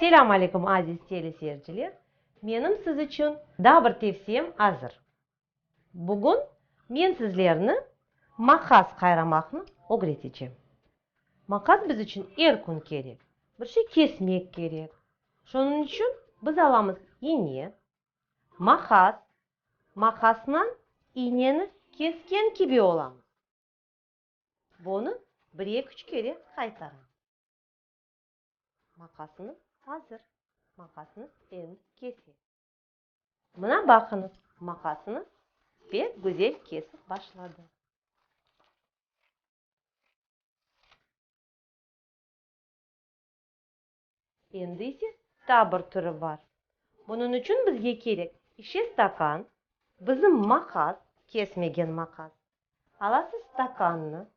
Selâm aleyküm, aziz teleseyirciler! Menim siz içün daa bir tevsiyem azır. Bugün men sizlerni maqas qayramaqnı ögretecem. Maqas biz içün er kün kerek. Bir şey kesmek kerek. Şunıñ içün biz alamız iğne, maqas, maqasnan iğneni kesken kibi olamız. Bunı bir-eki-üç kere qaytaram. Maqasıñız azır. Maqasıñız endi kese. Mına baqıñız, maqasıñız pek güzel kesip başladı. Endi ise taa bir türü bar. Bunıñ içün bizge kerek şişe stakan, bizim maqas, kesmegen maqas. Alasız stakannı,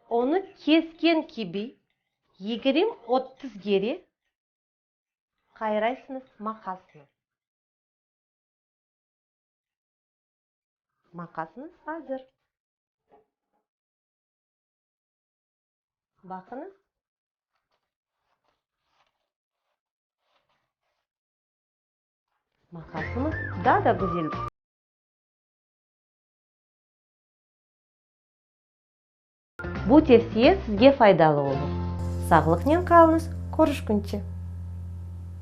onı kesken kibi 20-30 kere qayraysıñız maqasnı. Maqasıñız azır. Baqıñız. Maqasımız daa da güzel. Bu tevsiye sizge faydalı olur. Sağlıqnen qalıñız, körüşkünçe!